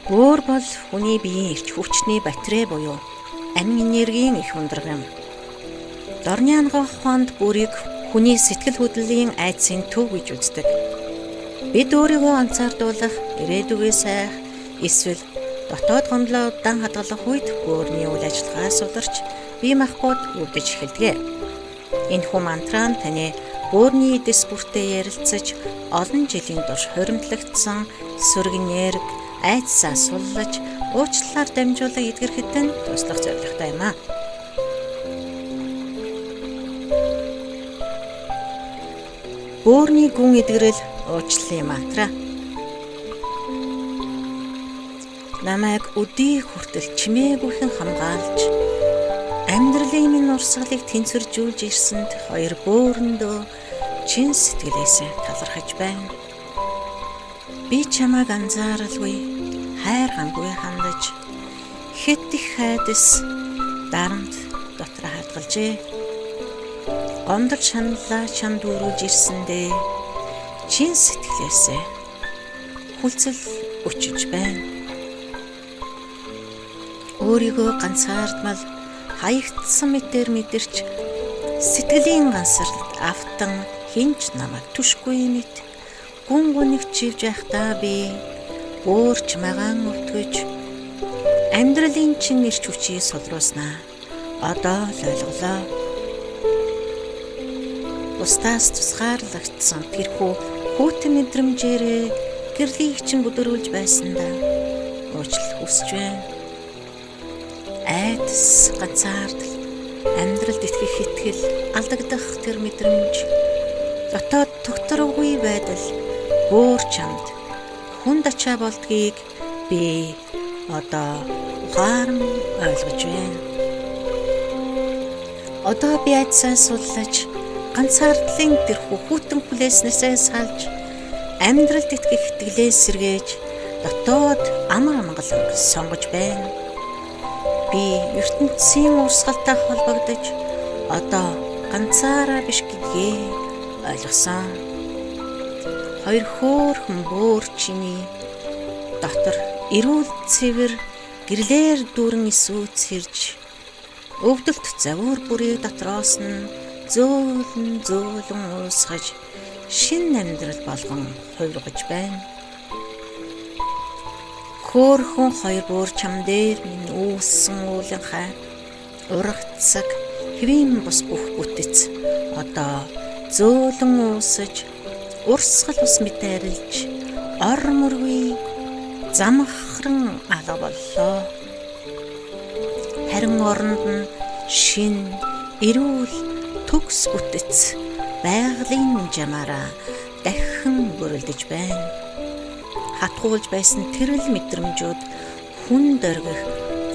Бөөр бол хүний биеийн эрч хүчний батарей буюу амин энергийн их ундраг юм. Дорны анагаах ухаанд бүрийг хүний сэтгэл хөдлөлийн айдсын төв гэж үздэг. Бид өөрийгөө анцаардуулах, ирээдүгөө сайх, эсвэл дотоод гомдлоо удаан хадгалах үед бөөрийн үйл ажиллагаа суларч, бие махбод өвдөж эхэлдэг. Энэхүү мантра нь таны бөөрийн эдэс бүртээ ярилцаж, олон жилийн турш хуримтлагдсан сөрөг нерв айдсаа суллаж, уучлалаар дамжуулан эдгэрэхэд нь туслах зорилготой юм аа. Бөөрийн гүн эдгэрэл уучлалын мантра. Намайг өдий хүртэл чимээгүйхэн хамгаалж, амьдралын минь урсгалыг тэнцвэржүүлж ирсэнд хоёр бөөрөндөө чин сэтгэлээсээ талархаж байна. Би чамайг анзааралгүй, хайр гамгүй хандаж, хэд их хайдас дарамт дотор хадгалжээ. Гомдол шаналлаа чамд өрүүлж ирсэндээ чин сэтгэлээсээ хүлцэл өчөж байна. Өөрийгөө ганцаардмал хаягдсан мэтээр мэдэрч, сэтгэлийн гансралд автан хинч намайг түшгүй мэт гүн гүнийг чивж байхдаа би өөр чимээгаан өвтгөж, амьдралын чин эрч хүчийг сулруулснаа одоо л ойлголоо. Бусдаас тусгаарлагдсан тэрхүү хүйтэн мэдрэмжээрээ гэрлийг чин бүдөрүүлж байсандаа уучлал хүсэж байна. Айдас, ганцаардал, амьдралд итгэх итгэл, алдагдах тэр мэдрэмж, дотоод тогтворгүй байдал бөөр чамд хүнд ачаа болдгийг би одоо ухаан ойлгож байна. Одоо би айдсаа суллаж, ганцаардлын тэрхүү хүйтэн хүлээснээсээ салж, амьдралд итгэх итгэлээ сэргээж, дотоод амар амгалан сонгож байна. Би ертөнцийн урсгалтай холбогдож, одоо ганцаараа биш гэдгээ ойлгосон. Хоёр хөөрхөн бөөр чиний дотор эрүүл цэвэр гэрлээр дүүрэн эсүүц хэрж, өвдөлт загвар бүрийг дотроос нь зөөлөн зөөлөн уусгаж, шин амьдрал болгон хувиргаж байна. Хөөрхөн хоёр бөөр чам дээр минь үүссэн уулын хай, ургацаг, хэвийн бус бүх бүтэц одоо зөөлөн уусаж, урсгал ус мэт арилж, ор мөргүй замхран алга боллоо. Харин оронд нь шин эрүүл төгс бүтэц байгалийн жамаараа дахин бүрэлдэж байна. Хатгуулж байсан тэрэл мэдрэмжүүд хүн дөргих,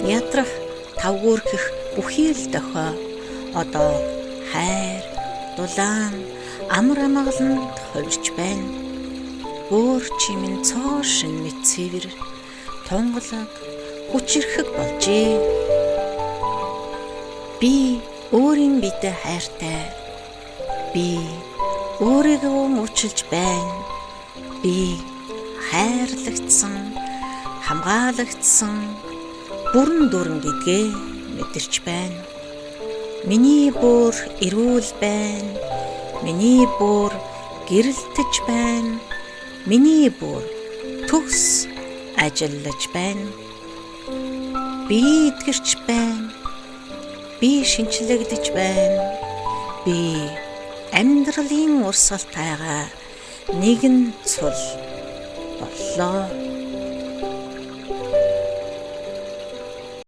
ядрах, тавгуурхэх бүхий л дохио одоо хайр, дулаан, амар амгаланд хувирч байна. Бөөр чимэн цоо шин мэт цэвэр, тунгалаг, хүчирхэг болжээ. Би өөрийн биедээ хайртай. Би өөрийгөө уучлж байна. Би хайрлагдсан, хамгаалагдсан, бүрэн дүүрэн гэдгээ мэдэрч байна. Миний бөөр эрүүл байна. Миний бөөр гэрэлтэж байна. Миний бөөр төгс ажиллаж байна. Би эдгэрч байна. Би шинчлэгдэж байна. Би амьдралын урсгалтайгаа нэгэн цул боллоо.